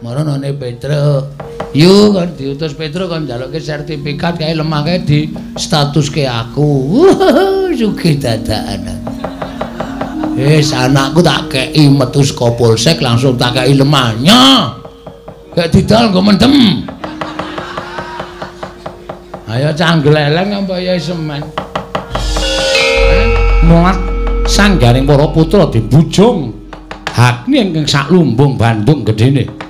Marane Petruk. Yu kon diutus Petruk kon njalukke sertifikat kae lemah kae di statuske aku. Sugih dadakan. Wis anakku tak kei metu saka polsek langsung tak kei lemahnya. Gak didol nggo mendem. Ayo canggleleng apa ya semen. Mulat sanggaring para putra dibujung Agni ingkang saklumbung Bandung gedene.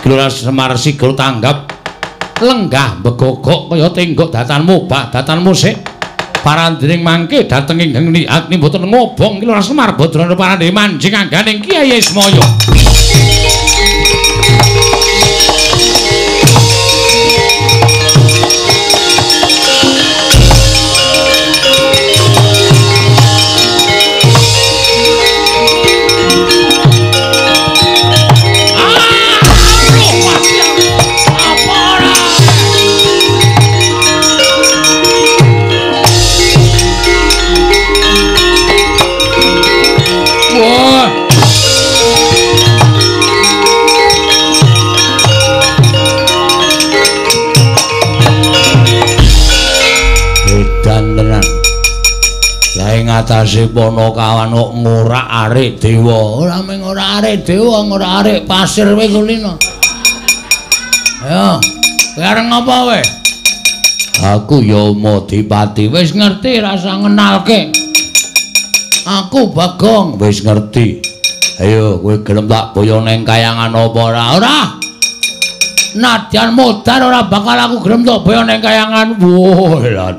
Gelora Semar Sigel tanggap lenggah begogok kaya tenggok datan mubah datan musik. Parandring mangke dhateng ing Agni Agni mboten ngobong Gelora Semar Badrana parandhe manjing angganing Kyai Ismaya. Atase Panakawan kok ngorak-arik dewa. Ora mung ngorak-arik dewa, ngorak-arik pasir kowe kulino. Ayo, kowe arep ngapa kowe? Aku ya Madipati. Wis ngerti rasa ngenalke. Aku Bagong, wis ngerti. Ayo kowe gelem tak boyo ning kayangan apa ora? Ora. Nadyan modar ora bakal aku gelem tak boyo ning kayangan. Wah, lha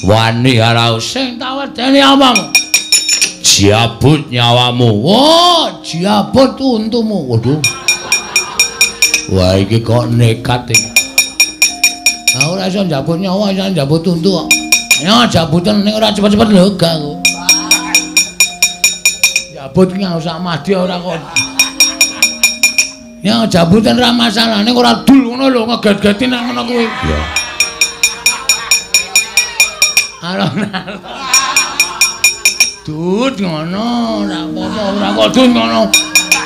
wani ora sing tak wedeni apamu. Jabut nyawamu. Wah, jabut untumu. Waduh. Wah, iki kok nekat iki. Lah ora iso njabut nyawa, iso njabut untu kok. Ya jabutan ning ora cepet-cepet lho gak aku. Jabut ki sak madya ora kok. Ya jabutan ora masalah ning ora dul ngono lho ngeget-geti nang ngono kuwi. Ya. Alon-alon. Dut ngono, ora apa-apa, ora kok dut ngono.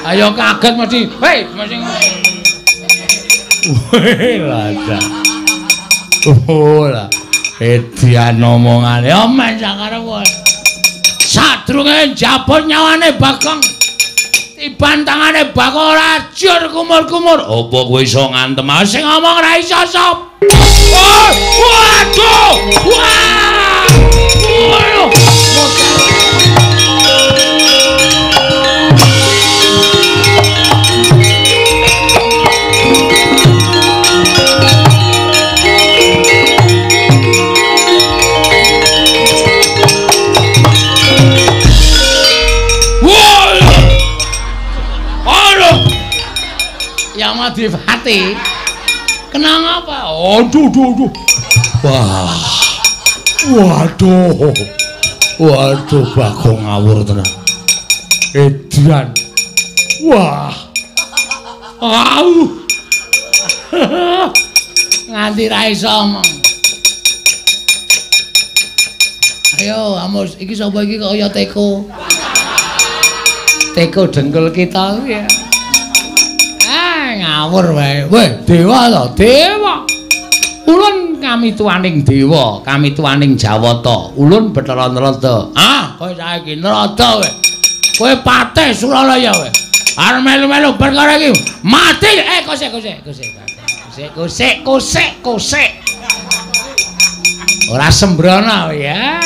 Ayo kaget mesti. Hei, mesti ngono. Weh, lha. Oh lah. Edian omongane omen sakarep. Sadurunge njabut nyawane Bagong. Tiban tangane Bagong ora jur kumur-kumur. Apa kowe iso ngantem sing ngomong ora iso sop. Oh, waduh. Wah. Waduh. Yang Madipati. Kenang apa? Aduh, aduh, aduh. Wah. Waduh. Waduh, Bagong ngawur tenan. Edian. Wah. Au. Nganti ra iso omong. Ayo, Amos, iki sapa iki kok kaya teko. Teko dengkul kita ya. Ah, ngawur wae. Weh, dewa to, dewa. Ulun kami tuaning dewa, kami tuaning Jawata. Ulun Bathara Narada. Ah, kowe saiki Narada kowe. Kowe patih Suralaya kowe. Arep melu-melu perkara iki mati. Eh, kosek kosek kosek. Kosek kosek kosek kosek. Ora sembrono ya.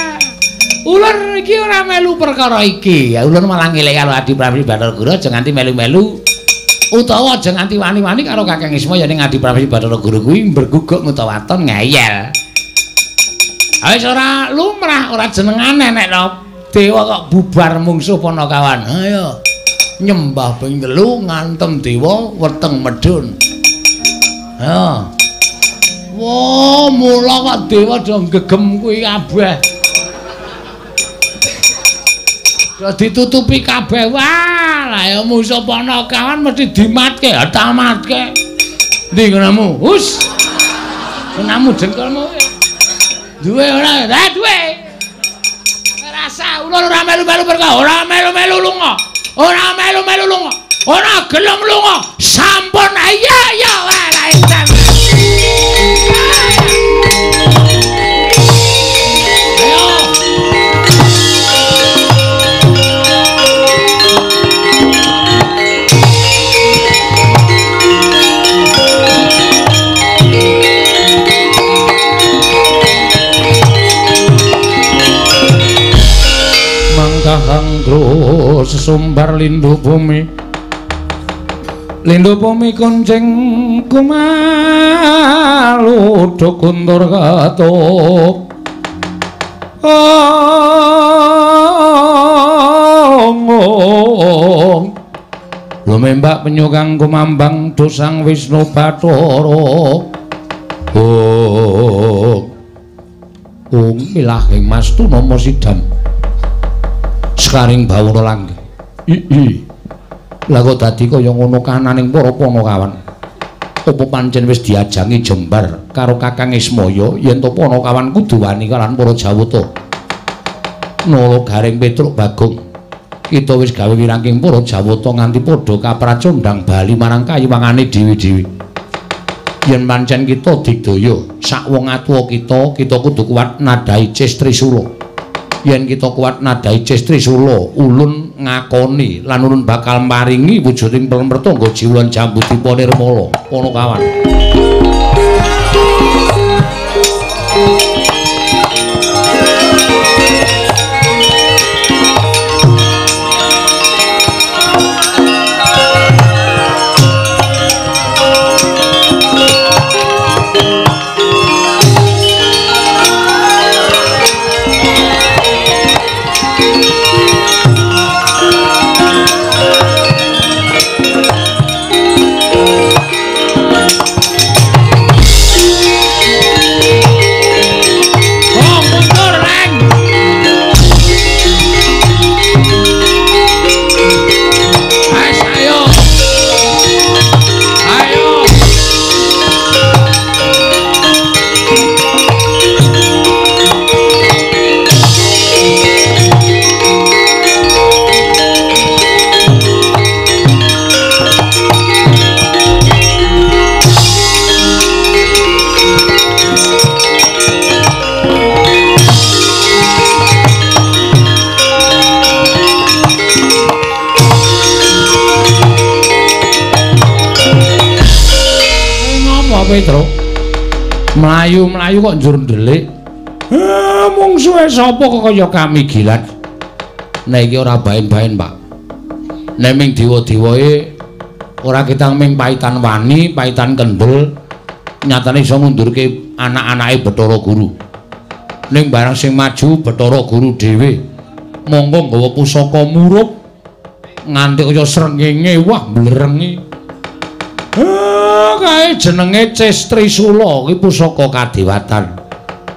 Ulun iki ora melu perkara iki. Ya ulun malah ngeling karo Adi Prabu Bathara Guru aja nganti melu-melu. Utawa aja nganti wani-wani karo Kakang Ismaya ning Adi Prabu Bathara Guru kuwi mberguguk ngutawaton ngeyel. Wis ora lumrah, ora jenengane nek dewa kok bubar mungsuh Panakawan. Ayo nyembah ping 3 ngantem dewa weteng medhun. Ayo. Wah, mula kok dewa do gegem kuwi kabeh. Do ditutupi kabeh. Wah, lah ya musuh Panakawan mesti dimatke, tamatke. Ndi ngonamu? Hus. Ngonamu dengkulmu. Duwe ora? Lah duwe. Rasa ulun ora melu-melu perkara, ora melu-melu lunga. Ora melu-melu lunga. Ora gelem lunga. Sampun ayo ya wae. Ayo. Mangkahangro sesumbar lindu bumi, lindu bumi kuncing kumalu kuntur katup. Ong lumembak penyukang kumambang dosang Wisnu Bathara. Ong ong ilahing mastu nama sidam sekaring bawana langgeng. I lah kok dadi kaya ngono kananing para Panakawan. Apa pancen wis diajangi jembar karo Kakang Ismaya yen to Panakawan kudu wani kalawan para Jawata. Nala Gareng Petruk Bagong, kita wis gawe wirangking para Jawata nganti padha kapracondang bali marang kayiwangane dhewe-dhewe. Yen pancen kita digdaya sak wong atuwa kita, kita kudu kuat nadhahi Ces Trisula. Yen kita kuat nadhahi Ces Trisula, ulun ngakoni lan ulun bakal maringi wujuding pertangga jiwa lan jambu dipa nirmala. Panakawan. Petro mlayu-mlayu kok njur ndelik. Mungsuhe sapa kok kaya kami gilat. Nek iki ora baen-baen, Pak. Nek ming dewa-dewae ora ketang ming paitan wani, paitan kendel, nyatane iso ngundurke anak-anake Bathara Guru. Ning barang sing maju Bathara Guru dhewe, monggo nggawa pusaka murup nganti kaya srengenge wah mblerengi. Kae jenenge Ces Trisula kuwi pusaka kadewatan.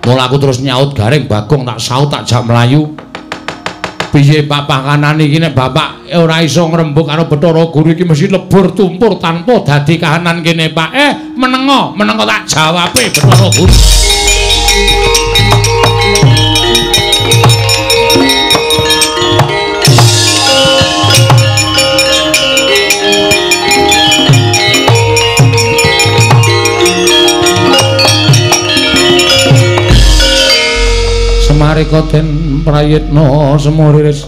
Mula aku terus nyaut Gareng Bagong tak saut tak jak mlayu. Piye Pak pakanane iki nek bapak ora iso ngrembug karo Bathara Guru iki mesti lebur tumpur tanpa dadi kahanan kene Pak. Menengo, menengo tak jawabe Bathara Guru. Semarika den prayitna semuriris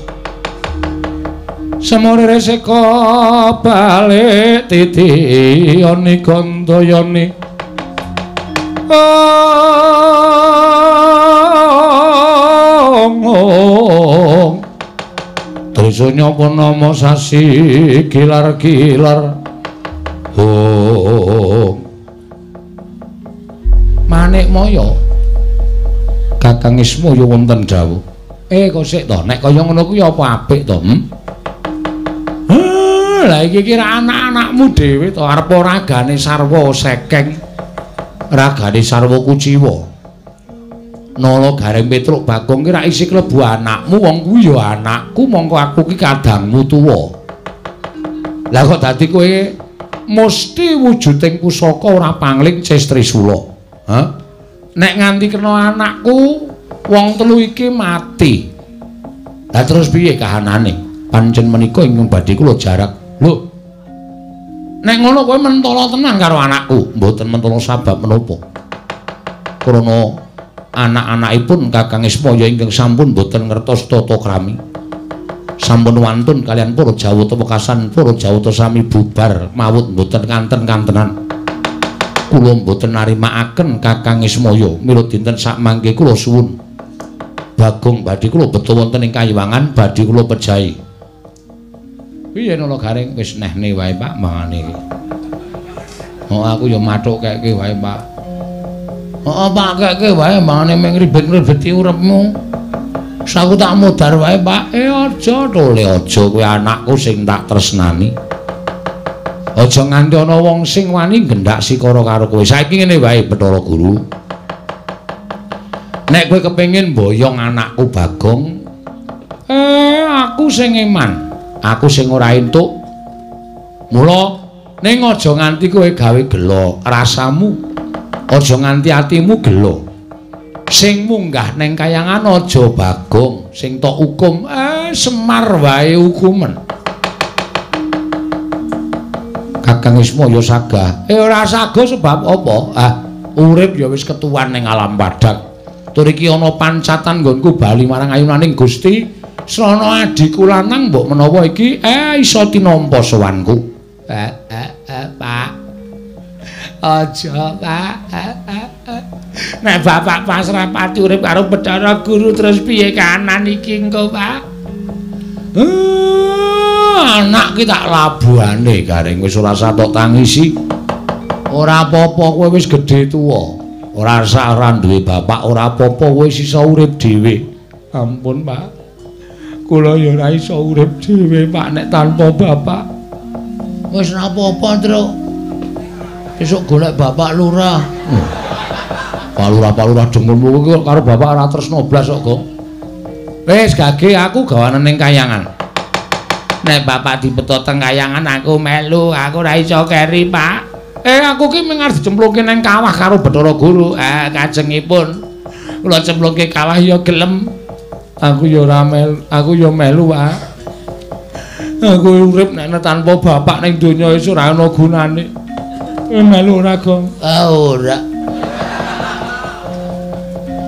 semuriris eka balik titiyani gandayani. Ong Trisanya panama sasi gilar-gilar. Ong Manik Maya Kakang Ismaya wonten dawuh. Kok sik to, nek kaya ngono kuwi apa apik to? Lah iki kira anak-anakmu dhewe to, arep ragane sarwa sekeng, ragane sarwa kuciwa. Nala Gareng Petruk Bagong ki rak isih klebu anakmu, wong kuwi ya anakku, mongko aku ki kadangmu tuwa. Lah kok dadi kowe mesti wujuding pusaka ora pangling Ces Trisula. Hah? Nek nganti kena anakku, wong telu iki mati. Lah terus piye kahanane? Pancen menika ingkang badhe kula jarak. Lho, Nek ngono kowe mentala tenan karo anakku. Mboten mentala sabab menapa. Krana anak-anakipun Kakang Ismaya ingkang sampun mboten ngertos tata krami. Sampun wantun kalian para Jawata wekasan para Jawata sami bubar mawut mboten kanten-kantenan. Kula mboten narimakaken Kakang Ismaya. Mila dinten sakmangke kula suwun Bagong badhe kula beto wonten ing kayiwangan badhe kula pejahi. Piye Nala Gareng wis nehne wae Pak mangane iki. Oh aku ya mathuk keke wae Pak. Heeh Pak keke wae mangane mung ribet-ribeti uripmu. Wis aku tak modar wae Pak. Aja tole aja kowe anakku sing tak tresnani. Aja nganti ana wong sing wani nggendak sikara karo kowe. Saiki ngene wae Bathara Guru. Nek kowe kepengin mboyong anakku Bagong, aku sing eman. Aku sing ora entuk. Mula ning aja nganti kowe gawe gela rasamu. Aja nganti atimu gela. Sing munggah ning kayangan aja Bagong, sing tok hukum Semar wae hukumen. Kakang Ismaya sagah. Ora sagah sebab apa? Ah, urip ya wis ketuwan ning alam padhang. Tur iki ana pancatan nggonku bali marang ayunaning Gusti. Srana adhiku lanang mbok menawa iki iso tinampa sowanku. Pak. Aja, Pak. Nek bapak pasrah pati urip karo Bathara Guru terus piye kanan iki engko, Pak? Anak ki tak labuhane Gareng wis ora satok tangisi. Ora apa-apa kowe wis gedhe tuwa. Ora sak ora duwe bapak, ora apa-apa kowe wis iso urip dhewe. Ampun, Pak. Kula ya ora iso urip dhewe, Pak, nek tanpa bapak. Wis ora apa-apa, Truk. Besok golek bapak lurah. Pak lurah dengkulmu kuwi karo bapak ora tresno blas kok, Gong. Wis gage aku gawanen ning kayangan. Nek bapak dibeto teng kayangan aku melu, aku ora iso keri, Pak. Aku ki mung arep dicemplungke ning kawah karo Bathara Guru. Kajengipun kula cemplungke kawah ya gelem. Aku ya ora melu, aku ya melu, Pak. Aku urip nek tanpa bapak ning donya wis ora ana gunane. Melu ora, Gong? Ora.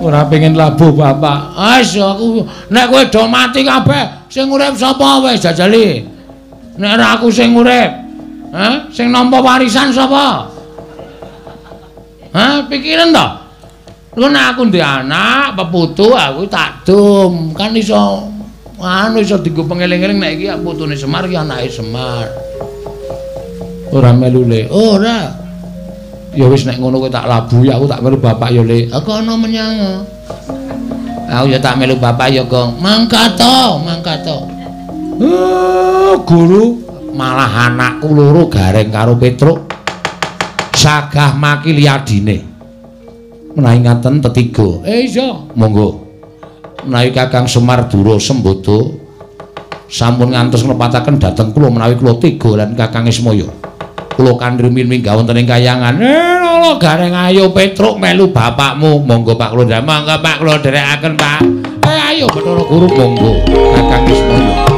Ora pengen labuh bapak. Wis aku nek kowe do mati kabeh, sing urip sapa wis jajali. Nek ora aku sing urip. Hah? Sing nampa warisan sapa? Hah, pikiran to? Lho nek aku ndek anak, peputu aku tak dum, kan iso anu iso dienggo pengeling-eling nek iki putune Semar iki anake Semar. Ora melu le. Ora. Ya wis nek ngono kowe tak labuhi, aku tak melu bapak ya le. Aku ana menyang. Aku ya tak melu bapak ya, Gong. Mangkat to, mangkat to. Guru malah anakku loro Gareng karo Petruk sagah makili adine. Menawi ngaten tetiga. Iya, monggo. Menawi Kakang Semar Dura Sembada sampun ngantos nglepataken dhateng kula menawi kula tega lan Kakang Ismaya. Kula kandri minggah wonten ing kayangan. Lho Gareng ayo Petruk melu bapakmu. Monggo Pak kula nderek. Monggo Pak kula nderekaken Pak. Ayo Bathara Guru monggo Kakang Ismaya.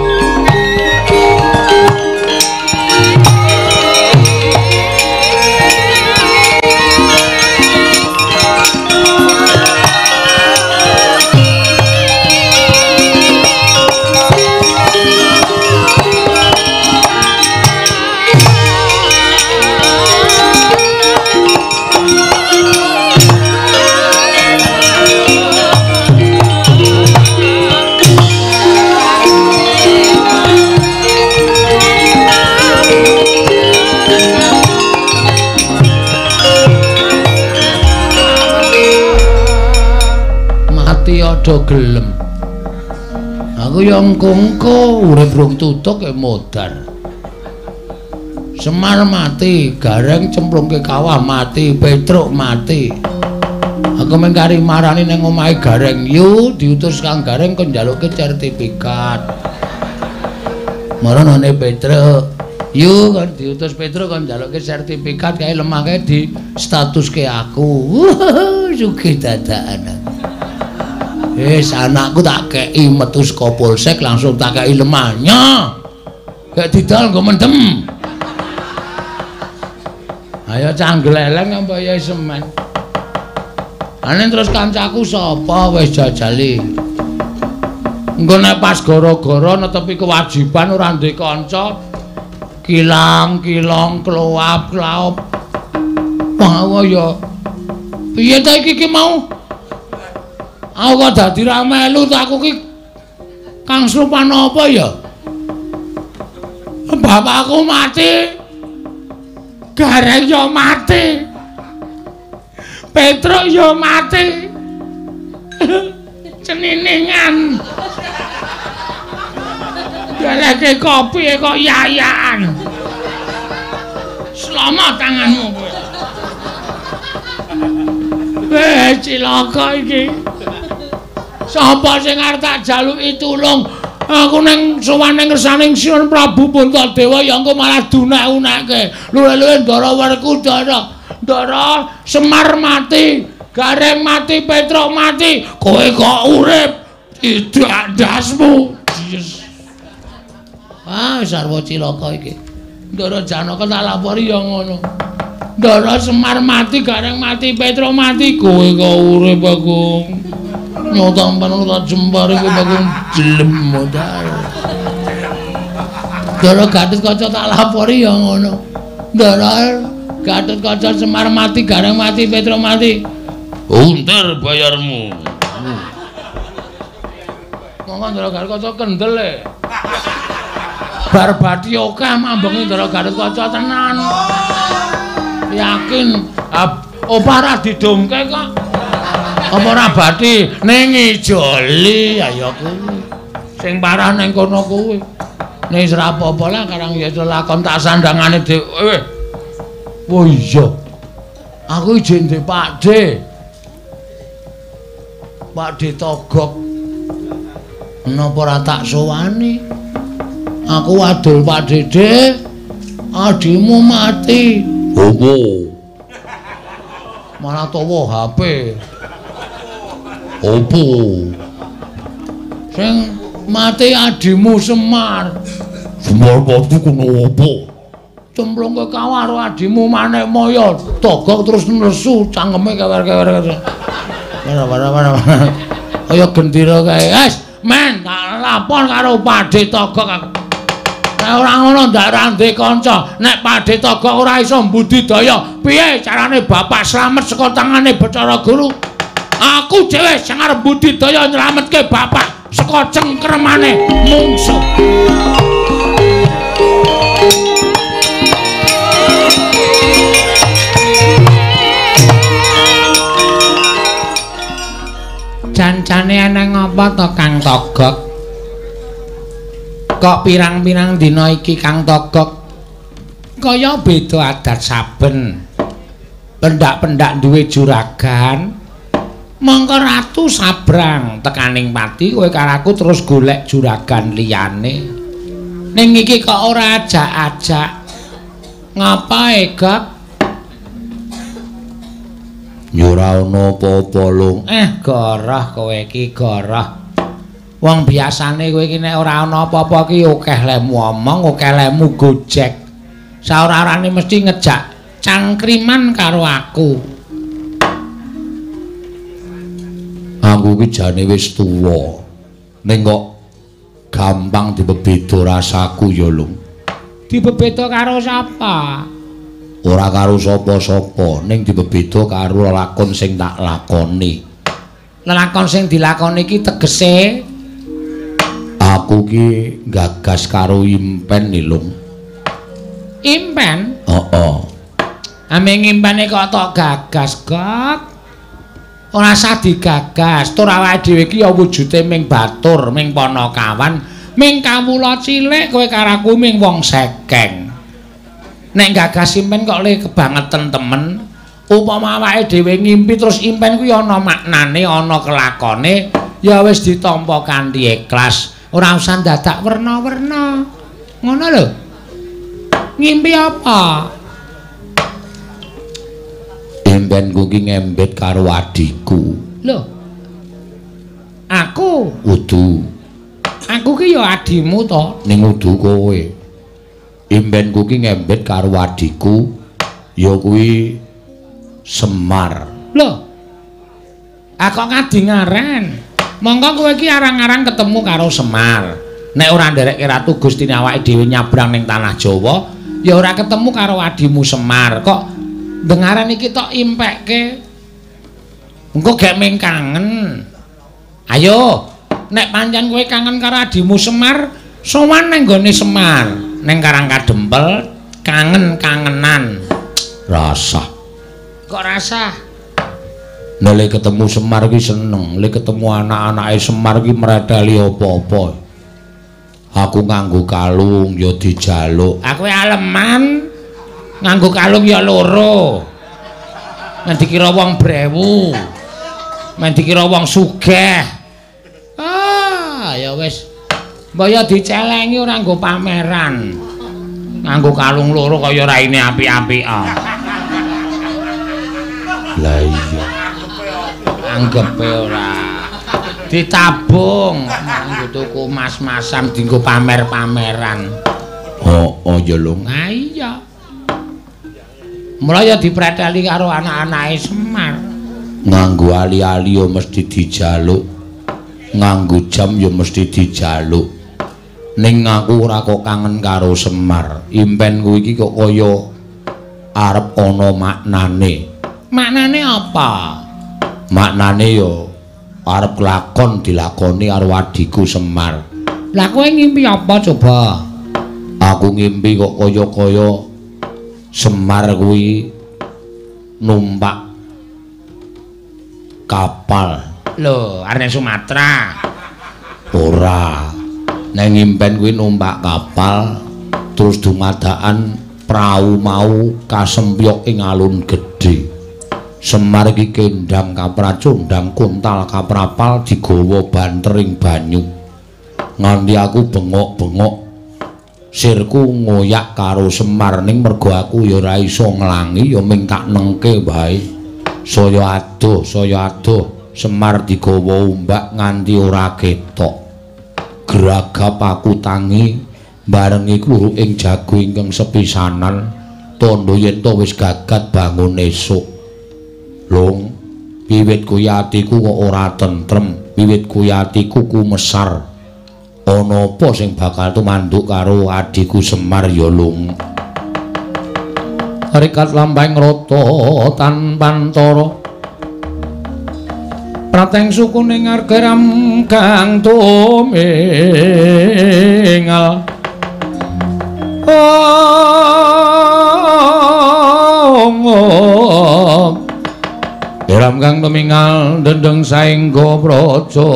Do gelem. Aku ya engko-engko urip rung tutuk ya modar. Semar mati, Gareng cemplungke kawah mati, Petruk mati. Aku mung kari marani ning omahe Gareng, yu diutus Kang Gareng kon njalukke sertifikat. Maranane Petruk, yu kon diutus Petruk kon njalukke sertifikat kae lemah kae di statuske aku. Sugih dadakan. Wis anakku tak kei metu saka polsek langsung tak kei lemahnya. Gak didol nggo mendem. Ayo canggleleng apa ya semen. Ane terus kancaku sapa wis jajali. Engko nek pas gara-gara netepi kewajiban ora ndek kanca, kilang-kilong kloap-klaop. Wah ya. Piye ta iki ki mau? Aku kok dadi ra melu ta aku ki Kang Slupan apa ya? Bapakku mati. Gareng yo mati. Petruk yo mati. Ceniningan. Galeke kopi kok yayaan. Selamat tanganmu kowe. Weh cilaka iki. Sapa sing arep tak jaluki tulung? Aku neng sowan neng ngersaning Sinuwun Prabu Puntadewa ya engko malah dunek-unekke. Luwe-luwe Ndara Werkudara. Ndara Semar mati, Gareng mati, Petruk mati. Kowe kok urip? Tidak ndasmu. Yes. Ah, sarwa cilaka iki. Ndara Janaka tak lapori ya ngono. Ndara Semar mati, Gareng mati, Petruk mati. Kowe kok urip, Bagong? Nyotampan ora jembar iku Bagong jelem modal. Ndara Gatotkaca tak lapori ya ngono. Ndara Gatotkaca Semar mati, Gareng mati, Petruk mati. Unter bayarmu. Monggo Ndara Gatotkaca kendel e. Bar bathi akeh mambengi Ndara Gatotkaca tenan. Yakin opah ora didomke kok. Apa ora bathi ning ijoli ayo kuwi. Sing parah ning kono kuwi. Ning ora apa-apa lah karang ya lakon tak sandangane dhewe. Oh iya. Aku ijin ndek Pakde. Pakde Togok. Napa ora tak sowani? Aku wadul Pak Dede. Adimu mati. Opo? Malah tawa HP. Opo? Sing mati adimu Semar. Semar mati kono opo? Cemplung ke kawah karo adimu Manik Maya. Togok terus nesu cangkeme kewer-kewer. Ora. Kaya gendera kae. Wes, men tak lapor karo Pakde Togok aku. Nek ora ngono ndak ra ndek kanca. Nek Pakde Togok ora iso mbudidaya, piye carane bapak slamet saka tangane Bathara Guru? Aku dhewe sing arep budidaya nyelametke bapak saka cengkremane mungsuh. Cancane ana ngapa to Kang Togok? Kok pirang-pirang dina iki Kang Togok kaya beda adat saben. Pendak-pendak duwe juragan. Mongko ratu sabrang tekaning pati kowe karo aku terus golek juragan liyane. Ning iki kok ora ajak-ajak. Ngapae, Gok? Ya ora ana apa-apa, Lung. Goroh kowe iki, goroh. Wong biasane kowe iki nek ora ana apa-apa ki akeh lemu omong, akeh lemu gojek. Saora-orane mesti ngejak cangkriman karo aku. Aku ki jane wis tuwa. Ning kok gampang dibebeda rasaku ya, Lung. Dibebeda karo sapa? Ora karo sapa-sapa, ning dibebeda karo lelakon sing tak lakoni. Lelakon sing dilakoni iki tegese aku ki gagas karo impen, Lung. Impen? Heeh. Ame ngimpene kok tok gagas, Gok. Ora usah digagas, tur awake dhewe iki ya wujude ming batur, ming panakawan, ming kawula cilik, kowe karo aku ming wong sekeng. Nek gagas impen kok le kebangeten temen. Upama awake dhewe ngimpi terus impen kuwi ana maknane, ana kelakone, ya wis ditampa kanthi ikhlas. Ora usah dadak werna-werna. Ngono lho. Ngimpi apa? Impenku ki ngembet karo adhiku. Lho. Aku udu. Aku ki ya adhimu to. Ning udu kowe. Impenku ki ngembet karo adhiku Ya kuwi Semar. Lho. Ah kok ngadingaren? Monggo kowe iki arang-arang ketemu karo Semar. Nek ora nderekke Ratu Gustine awake dhewe nyabrang ning tanah Jawa, ya ora ketemu karo adimu Semar. Kok dengaran iki tok impekke? Engko gek ming kangen. Ayo, nek pancen kowe kangen karo adimu Semar, sowan nang nggone Semar, ning Karang Kadempel, kangen-kangenan. Rasah. Kok rasah? Nek le ketemu Semar ki seneng, le ketemu anak-anake Semar ki mreteli apa-apa. Aku nganggo kalung ya dijaluk. Aku aleman nganggo kalung ya loro. Men dikira wong brewu. Men dikira wong sugih. Ah, ya wis. Mbok ya dicelengi ora nggo pameran. Nganggo kalung loro kaya raine apik-apik. Lah iya. Anggepe ora. Ditabung nganggo tuku mas-masan dienggo pamer-pameran. Oh, ya lho. Ha iya. Mula ya dipreteli karo anak-anake Semar. Nganggo ali-ali ya mesti dijaluk. Nganggo jam ya mesti dijaluk. Ning aku ora kok kangen karo Semar. Impenku iki kok kaya arep ana maknane. Maknane apa? Maknane ya arep lakon dilakoni karo adhiku Semar. Lah kowe ngimpi apa coba? Aku ngimpi kok kaya-kaya Semar kuwi numpak kapal. Lho, arep Sumatera. Ora. Nek ngimpen kuwi numpak kapal terus dumadakan prau mau kasempyok ing alun gedhe. Semar iki kendang kapracundang kuntal kaprapal digawa bantering banyu. Nganti aku bengok-bengok sirku ngoyak karo Semar, ning mergo aku ya ora iso nglangi ya ming tak nengke wae. Saya adoh Semar digawa ombak nganti ora ketok. Gragap aku tangi barengi kluruk ing jago ingkang sepisanan tandha yen to wis gagat bangun esuk. Lung, wiwit kuwi atiku kok ora tentrem, wiwit kuwi atiku kumesar. Ana apa sing bakal tumanduk karo adhiku Semar ya, Lung? Rikat lampahing rata tanpantara. Prateng sukune ngargeram kang tumingal. Oh, Geram kang tumingal dendeng saengga praja.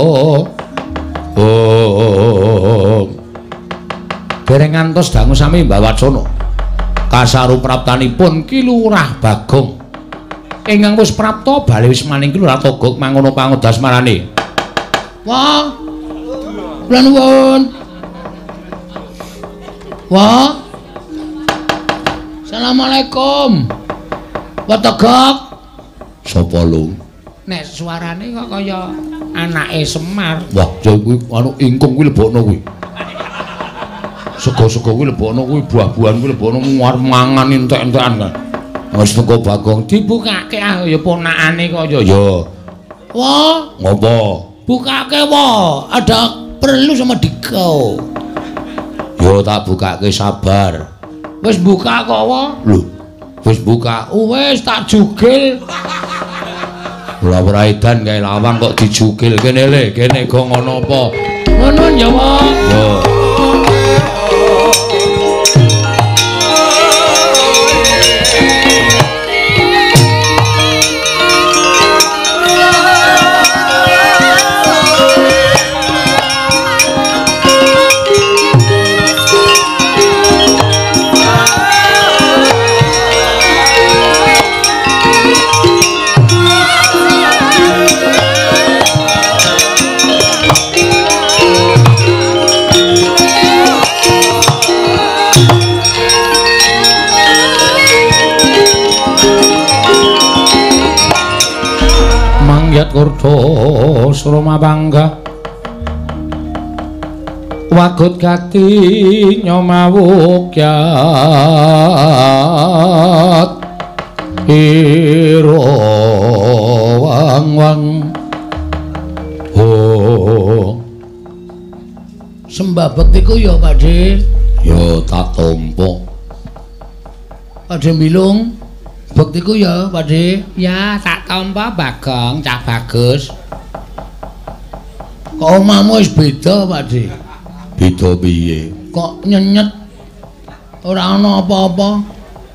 Oh. Dereng ngantos dangu sami mbawacana. Kasaru praptanipun Ki Lurah Bagong. Ingkang wis prapta bali wis maning Ki Lurah Togog mangono pangodasmarane. Wah. Kula nuwun. Wah. Assalamualaikum. Wa Togog. Sapa lho? Nek suarane kok kaya anake Semar. Wah, ya kuwi anu ingkung kuwi lebokno kuwi. Sego-sego kuwi lebokno kuwi, buah-buahan kuwi lebokno arep mangan entek-entekan kan. Wis teko Bagong dibukake ah ya ponakane kaya ya. Wah, ngopo? Bukake wae, ada perlu sama dikau. Ya tak bukake sabar. Wis buka kok wae. Lho, wis buka. Wis tak jugil. Ora ora edan kae lawang kok dijugil kene le, kene go ngono apa? Ngono ya wae. Yo. Mangyat kurdo surma bangga wagut gati nyomawukyat ira wang wang. Oh. Sembah bektiku ya, Pak De. Ya tak tampa. Pak De Bilung, bektiku ya, Pak De. Ya tak tampa Bagong, cah bagus. Kok omahmu wis beda, Pak De? Beda piye? Kok nyenyet? Ora ana apa-apa.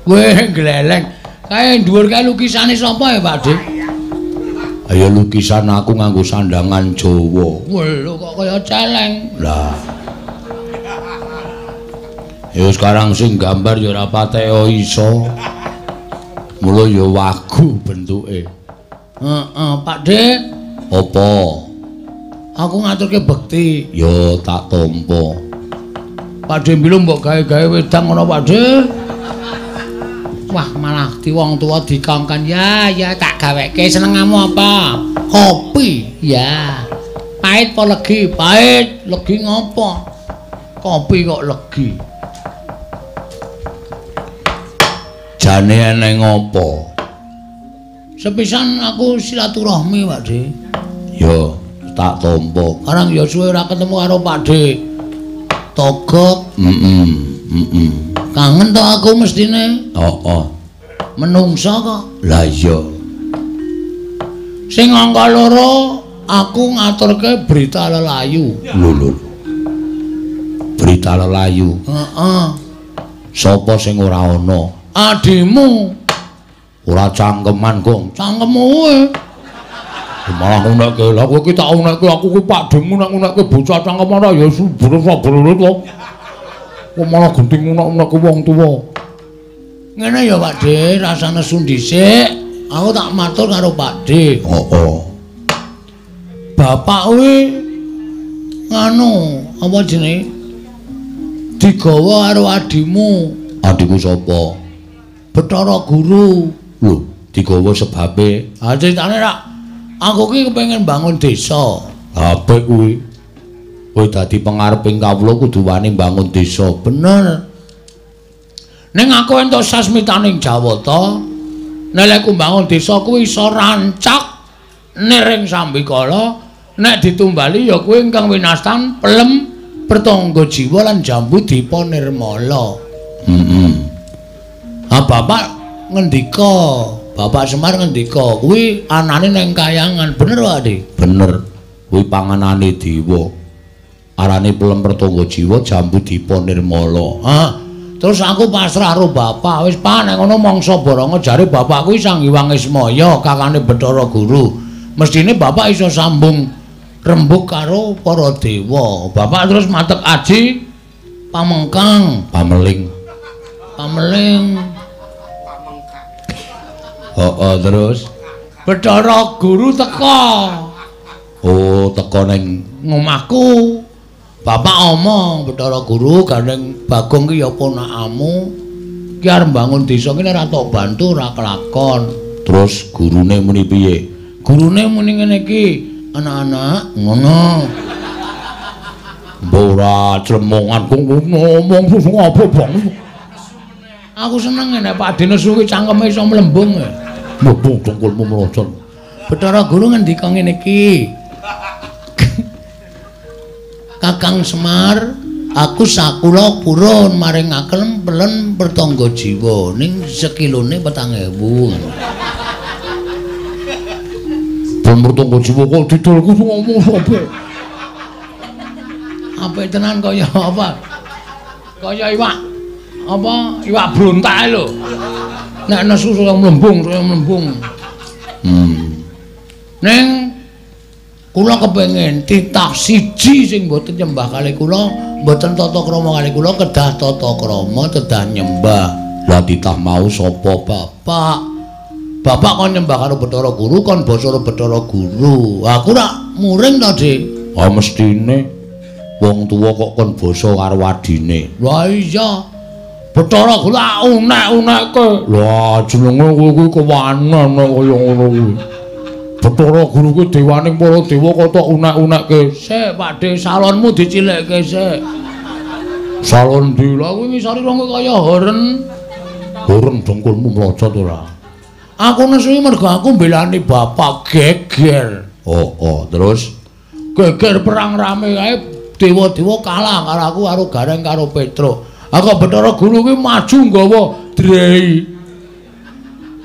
Weh gleleng. Kae dhuwur kae lukisane sapa ya, Pak De? Ayo lukisan aku nganggo sandangan Jawa. Weh, lho kok kaya celeng. Lah. Ya sekarang sing gambar ya ora patek iso. Mula ya wagu bentuke. Heeh, Pak De. Apa? Aku ngaturke bekti. Ya tak tampa. Pak De mbilu mbok gawe-gawe wedang ngono, Pak De. Wah, malah di wong tua dikongkon. Ya, ya tak gaweke. Senengamu apa? Kopi. Ya. Pahit apa legi? Pahit. Legi ngopo? Kopi kok legi. Jane eneng ngopo? Sepisan aku silaturahmi, Pak De. Ya, tak tampa. Karang ya suwe ora ketemu karo Pak De. Togok. Kangen to aku mestine. Heeh. Menungsa kok. Lah iya. Sing angka loro aku ngaturke berita lelayu. Lho lho. Berita lelayu. Heeh. Sapa sing ora ana? Adimu. Ora cangkeman, Gong. Cangkemmu kowe. Malah ngunekke. Lah kowe iki tak unekke aku kuwi Pakdemu nek ngunekke bocah cangkeman ora ya brut-brut to. Kok malah genting ngunek-unekke wong tuwa. Ngene ya Pak De, rasane nesu dhisik, aku tak matur karo Pak De. Heeh. Bapak kuwi nganu, apa jenenge? Digawa karo adimu. Adiku sapa? Bathara Guru. Lho, digawa sebabe? Ha critane rak aku ki kepengin bangun desa. Apik kuwi. Kowe dadi pengareping kawula kudu wani mbangun desa. Bener. Ning aku entuk sasmitaning Jawata, nek lek mbangun desa kuwi iso rancak niring sambikala, nek ditumbali ya kuwi ingkang winastan pelem pertangga jiwa lan jambu dipa nirmala. Heeh. Ha bapak ngendika, Bapak Semar ngendika kuwi anane ning kayangan. Bener Pak De? Bener. Kuwi panganane dewa. Arane pelem pertangga jiwa jambu dipa nirmala. Ah, terus aku pasrah karo bapak. Wis Pak, nek ngono mangsa baranga jare bapak kuwi Sang Hyang Ismaya, kakane Bathara Guru. Mestine bapak iso sambung rembug karo para dewa. Bapak terus matek aji pamengkang, pameling. Pameling. Heeh, terus Bathara Guru teka. Oh, teka ning ngomahku. Bapak omong, Bathara Guru gandeng Bagong ki ya ponakamu. Ki arep mbangun desa ki ora tok bantu ora kelakon. Terus gurune muni piye? Gurune muni ngene iki, anak-anak ngono. Mbok ora clemongan kok ngomong apa, Bang? Aku seneng nek Pak De nesu ki cangkeme iso mlembung. Mlembung dengkulmu mlocot. Bathara Guru ngendika ngene iki. Kakang Semar, aku sakula purun maringaken pelen pertangga jiwa ning sekilone 4.000. Pelen pertangga jiwa kok didolku ngomong sapa? Apik tenan kaya apa? Kaya iwak apa? Iwak brontak lho. Nek nesu saya mlembung, saya mlembung. Ning kula kepengin titah siji sing mboten nyembah kalih kula, mboten tata krama kalih kula, kedah tata krama, kedah nyembah. Lah titah mau sapa bapak? Bapak kon nyembah karo Bathara Guru, kon basa karo Bathara Guru. Aku rak muring to, Dik. Ah mestine wong tuwa kok kon basa karo adine. Lah iya. Bathara Guru tak unek-unekke. Lah jenenge kowe kuwi kewanen nek kaya ngono kuwi. Bathara Guru kuwi dewaning para dewa kok tok unek-unekke. Sik, Pak De, salonmu dicilikke sik. Salon ndi? Lah kuwi ngisore wong kaya horen. Horen dengkulmu mlocot ora. Aku nesu mergo aku mbelani bapak geger. Oh, oh, terus geger perang rame kae dewa-dewa kalah karo aku karo Gareng karo Petruk. Aku Bathara Guru kuwi maju nggawa drei.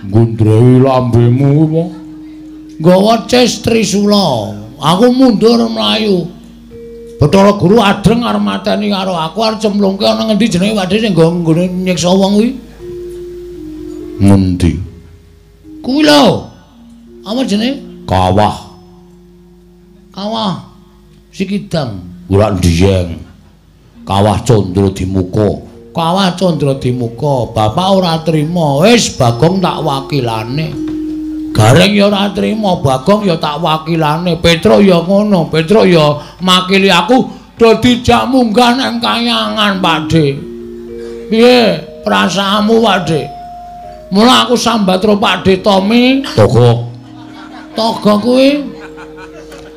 Ngundrei lambemu kuwi. Nggawa ces Trisula. Aku mundur mlayu. Bathara Guru adreng arep mateni karo aku arep cemplungke ana ngendi jenenge Pakde sing nggone nyiksa wong kuwi? Ngendi? Kuwi lho. Apa jenenge? Kawah. Kawah Sikidang. Ora ndiyeng. Kawah Candra Dimuka. Kawah Candra Dimuka. Bapak ora trima. Wis Bagong tak wakilane. Gareng ya ora trima, Bagong ya tak wakilane. Petruk ya ngono, Petruk ya makili aku do dijak munggah nang kayangan, Pakde. Piye perasaanmu, Pakde? Mula aku sambat karo Pakde Tommy, Togok. Togok kuwi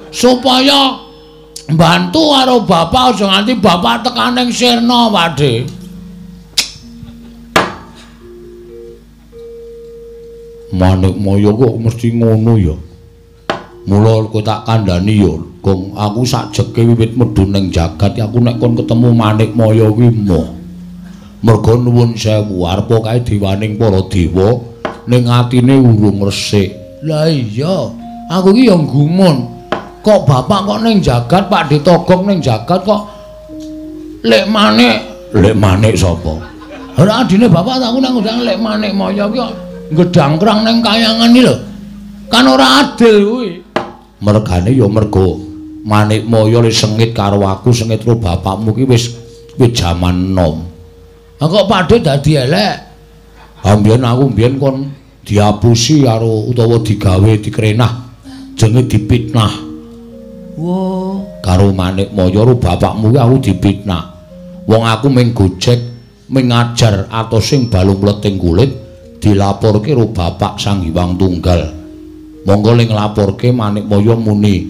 supaya bantu karo bapak aja nganti bapak tekan ning sirna, Pakde. Manikmaya kok mesti ngono ya. Mula kowe tak kandhani ya, Gong, aku sakjeke wiwit medhun ning jagat aku nek kon ketemu Manikmaya kuwi moh. Merga nuwun sewu arepa kae dewaning para dewa ning atine urung resik. Lah iya, aku iki ya gumun. Kok bapak kok ning jagat, Pakde Togok ning jagat kok lek manik, lek manik sapa? Ora adine bapak aku nang ngundang lek Manikmaya ki kok gedangkrang ning kayangan iki lho. Kan ora adil kuwi. Mergane ya mergo Manikmaya le sengit karo aku, sengit karo bapakmu ki wis jaman nom. Lah kok Pakde dadi elek? Ha mbiyen aku mbiyen kon diapusi karo utawa digawe dikrenah, jenenge dipitnah. Wo, karo Manikmaya karo bapakmu ki aku dipitnah. Wong aku mung gojek, mung ngajar atos sing balung mleting kulit dilaporke karo bapak Sang Hyang Tunggal. Monggo ling nglaporke Manikmaya muni,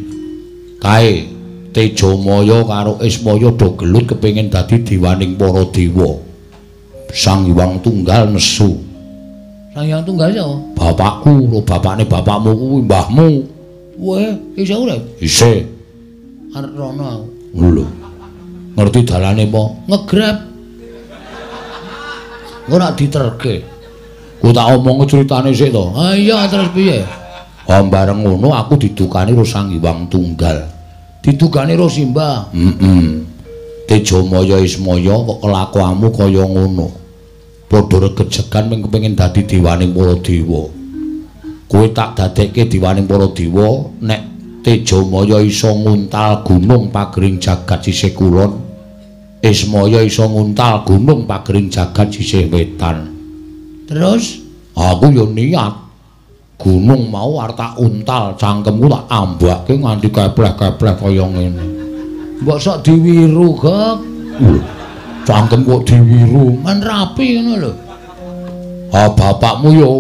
kae Tejamaya karo Ismaya do gelut kepengin dadi dewaning para dewa. Sang Hyang Tunggal nesu. Sang Hyang Tunggal sapa? Bapakku, karo bapakne bapakmu kuwi mbahmu. Weh, isih urip? Isih. Arep rono aku. Lho. Ngerti dalane apa? Ngegrab. Ora diterke. Ku tak omong critane sik to. Ha iya terus piye? Ha bareng ngono aku didukani karo Sang Hyang Tunggal. Didukani karo Simbah. Heeh. Tejamaya Ismaya kok kelakuanmu kaya ngono. Padha regejegan mung kepengin dadi dewaning para dewa. Kowe tak dadekke dewaning para dewa nek Tejamaya iso nguntal gunung pagering jagat sisih kulon, Ismaya iso nguntal gunung pagering jagat sisih wetan. Terus aku ya niat gunung mau arep tak untal, cangkemku tak ambake nganti kepleh-kepleh kaya ngene. Mbok sok diwiru, Gok. Cangkem kok diwiru, men rapi ngono lho. Ha bapakmu ya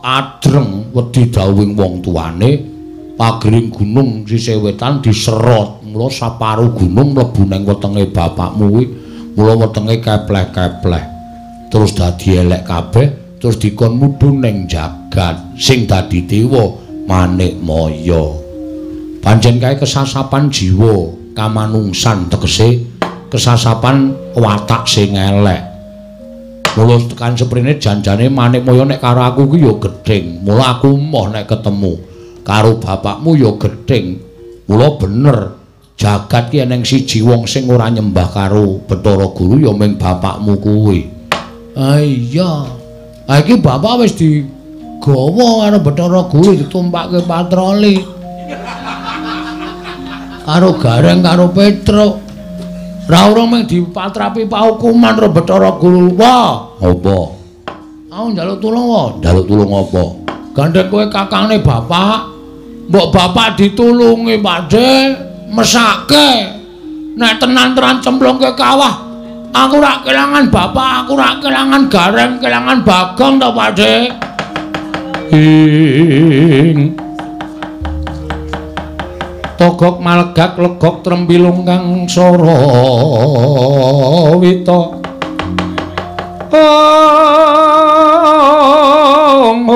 adreng wedi dawuhing wong tuane, pagering gunung sisih wetan diserot, mula saparu gunung mlebu nang wetenge bapakmu kuwi, mula wetenge kepleh-kepleh. Terus dadi elek kabeh, terus dikon mudhun ning jagat sing dadi dewa Manikmaya. Pancen kae kesasapan jiwa kamanungsan, tegese kesasapan watak sing elek. Mula tekan seprene janjane Manikmaya nek karo aku kuwi ya gething. Mula aku moh nek ketemu karo bapakmu ya gething. Mula bener jagat ki eneng siji wong sing ora nyembah karo Bathara Guru ya mung bapakmu kuwi. Ah iya. Ha iki bapak wis digawa karo Bathara Guru ditumpakke patroli. Karo Gareng karo Petruk. Ra urung mung dipatrapi paukuman karo Bathara Guru. Wah, apa? Aku njaluk tulung wae. Njaluk tulung apa? Gandeng kowe kakangne bapak. Mbok bapak ditulungi, Pakde, mesake. Nek tenan-tenan cemplungke kawah, aku ora kelangan bapak, aku ora kelangan Gareng, kelangan Bagong to, Pakde. Ing Togok malegak legok trembilung kang sarawita. Ong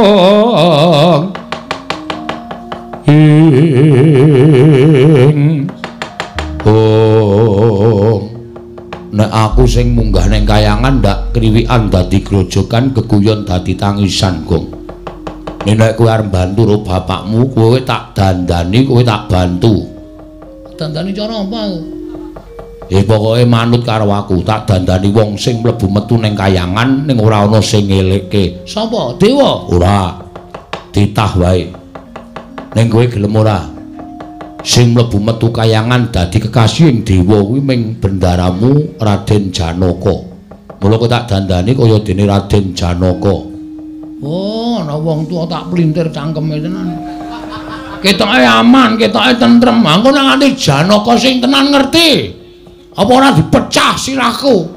Ing oh nek aku sing munggah ning kayangan ndak kriwikan dadi grojokan geguyon dadi tangisan Gong. Nek kowe arep bantu ro bapakmu, kowe tak dandani, kowe tak bantu. Dandani cara apa aku? Pokoke manut karo aku, tak dandani wong sing mlebu metu ning kayangan ning ora ana sing ngelekke. Sapa? Dewa? Ora. Titah wae. Ning kowe gelem ora? Sing mlebu metu kayangan dadi kekasih dewa kuwi ming bendaramu Raden Janaka. Mula kowe tak dandani kaya dene Raden Janaka. Oh, ana wong tuwa tak plintir cangkeme tenan. Ketoke aman, ketoke tentrem. Engko nek nganti Janaka sing tenan ngerti. Apa ora dipecah sirahku?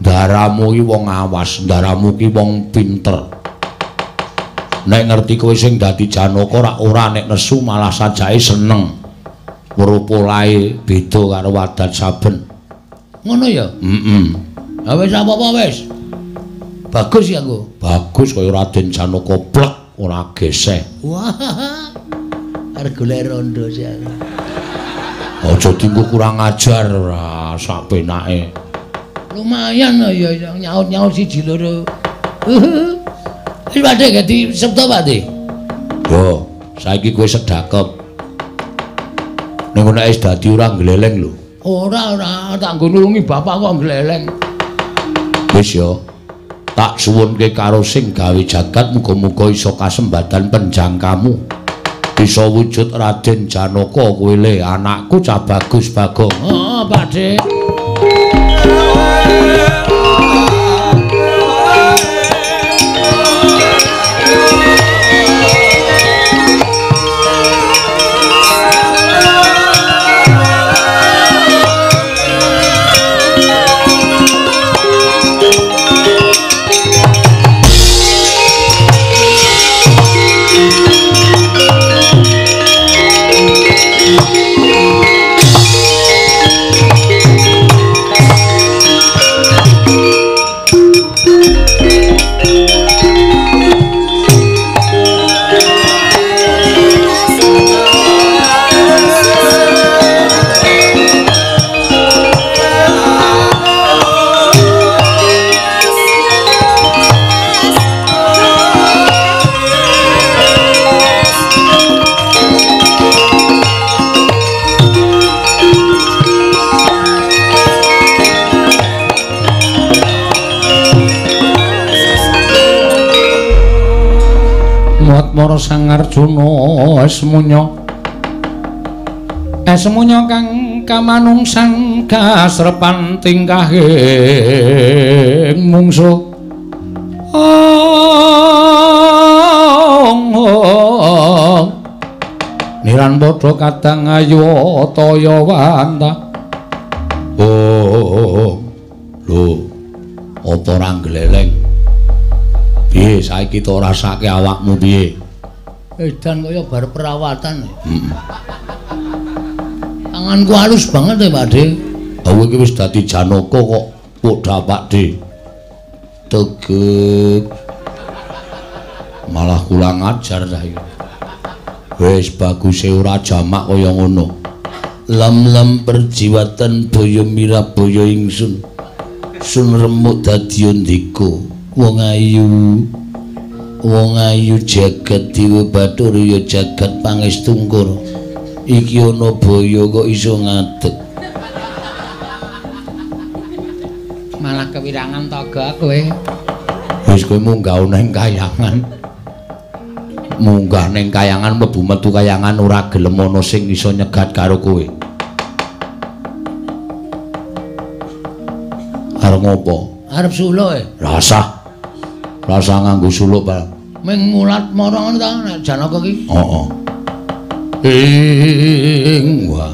Ndaramu iki wong awas, ndaramu iki wong pinter. Nek ngerti kowe sing dadi Janaka ora ora nek nesu malah sajake seneng. Weruh polahe beda karo wadat saben. Ngono ya? Heeh. Ha wis apa-apa wis. Bagus ya aku. Bagus kaya Raden Janaka plek ora geseh. Wah. Arep golek rondo sih aku. Aja dinggo kurang ajar ora sak penake. Lumayan ya nyaut-nyaut siji loro. Wis padhe dadi sabda Pak De. Yo, saiki kowe sedakep. Ning nek wis dadi ora gleleng lho. Ora ora, tak nggo nulungi bapak kok gleleng. Wis yo. Tak suwunke karo sing gawe jagat muga-muga iso kasembadan penjangkamu. Bisa wujud Raden Janaka kowe le anakku cah bagus Bagong. Heeh, Pak De. Mara Sang Arjuna esmunya esmunya kang kamanungsan kasrepan tingkahe mungsuh niran padha kadang ayu taya wanta. Oh lho apa ora gleleng piye saiki to rasake awakmu piye? Edan kaya bar perawatan. Heeh. Tanganku halus banget ya, Pak De. Aku iki wis dadi Janaka kok padha Pak De. Tegek. Malah kurang ajar saiki. Wis baguse ora jamak kaya ngono. Lam-lam perjiwatan boyo mirabaya ingsun. Sun remuk dadi ndika. Wong ayu. Wong ayu jagat dewa bathara ya jagat pangestungkara. Iki ana boyo kok iso ngadeg. Malah kewirangan toga kowe. Wis kowe munggah ning kayangan. Munggah ning kayangan mlebu metu kayangan ora gelem ana sing iso nyegat karo kowe. Arep ngopo? Arep suluk e. Rasah. Rasa nganggo suluk, Pak. Ming mulat mara ngono ta nek Janaka ki? Heeh. Ing wah.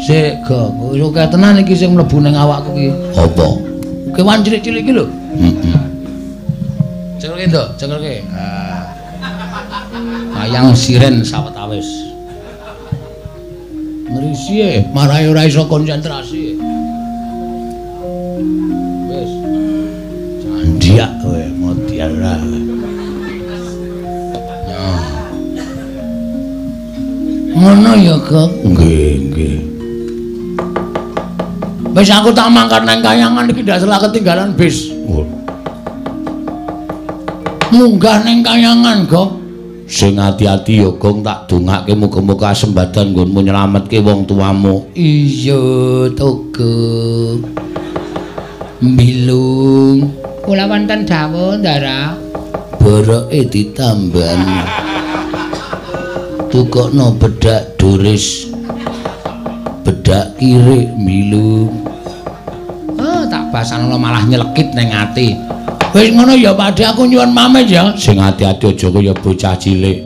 Sik, Gong. Wis akeh tenan iki sing mlebu ning awakku ki. Apa? Kewan cilik-cilik iki lho. Heeh. Cekelke, Nduk, cekelke. Ha. Wayang siren sawetawis. Ngrisi e, marahi ora iso konsentrasi. Wis. Candiak kowe, modiar ora. Ngono ya, Gong. Nggih, nggih. Wis aku tak mangkat nang kayangan iki ndak salah ketinggalan bis. Munggah nang kayangan, Gong. Sing ati-ati ya, Gong, tak dongake muga-muga kasembadan nggonmu nyelametke wong tuamu. Iya, to, Gong. Mbilung. Kula wonten dawuh, Ndara. Boroke ditambani. Tukokno bedak duris. Bedak kirik mbilung. Oh, tak basanono malah nyelekit ning ati. Wis ngono ya, Pakde, aku nyuwun pamit ya. Sing ati-ati aja kaya bocah cilik.